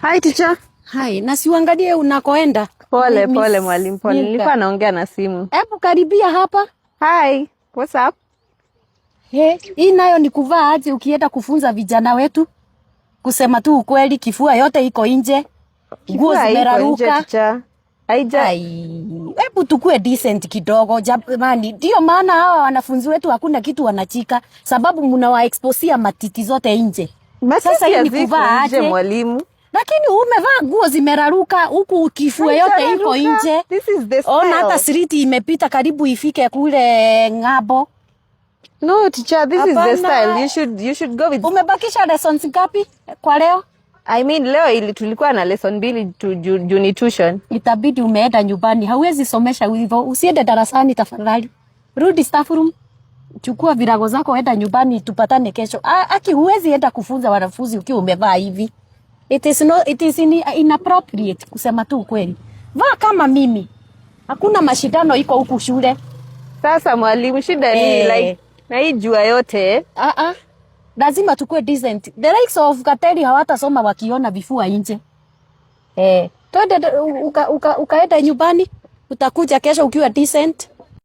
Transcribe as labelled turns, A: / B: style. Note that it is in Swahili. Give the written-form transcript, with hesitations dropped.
A: Hi, teacher.
B: Hai, na siuangalie unakoenda.
A: Pole
B: Miss
A: pole mwalimu, pole.
B: Milka.
A: Nilikuwa naongea na simu.
B: Hebu karibia hapa.
A: Hi, what's up?
B: He, hii nayo ni kuvaa aje ukienda kufunza vijana wetu? Kusema tu ukweli, kifua yote iko nje, nguo
A: Kifua haiko nje,
B: zimeraruka.
A: Teacher. Haija.
B: Ai, hebu tukue decent kidogo jamani. Ndio maana hawa wanafunzi wetu hakuna kitu wanachika, sababu mnawaexposia matiti zote nje.
A: Matiti
B: Sasa hii ni
A: haziko
B: kuvaa
A: nje,
B: aje?
A: Mwalimu.
B: Lakini umevaa nguo zimeraruka huku kifua yote iko
A: Haijararuka.
B: nje.
A: This is the
B: Ona
A: style.
B: hata slit imepita karibu ifike kule ng'ambo.
A: No, teacher, this is the
B: Hapana.
A: Style. You should go with
B: Umebakisha lessons ngapi kwa leo?
A: I mean, leo ili tulikuwa na lesson mbili tu juu ni tuition.
B: Itabidi umeenda nyumbani, hauwezi somesha hivyo. Usiende darasani tafadhali, rudi staff room, chukua virago zako, enda nyumbani, tupatane kesho. Aki, huwezi enda kufunza wanafunzi ukiwa umevaa hivi. It is no, it is inappropriate kusema tu ukweli. Vaa kama mimi, hakuna mashindano iko huku shule.
A: Sasa mwalimu, shida ni like na hii jua yote.
B: Ah ah. Lazima tukue decent. The likes of Kateri hawatasoma wakiona vifua nje. Eh, twende ukaenda nyumbani, utakuja kesho ukiwa decent.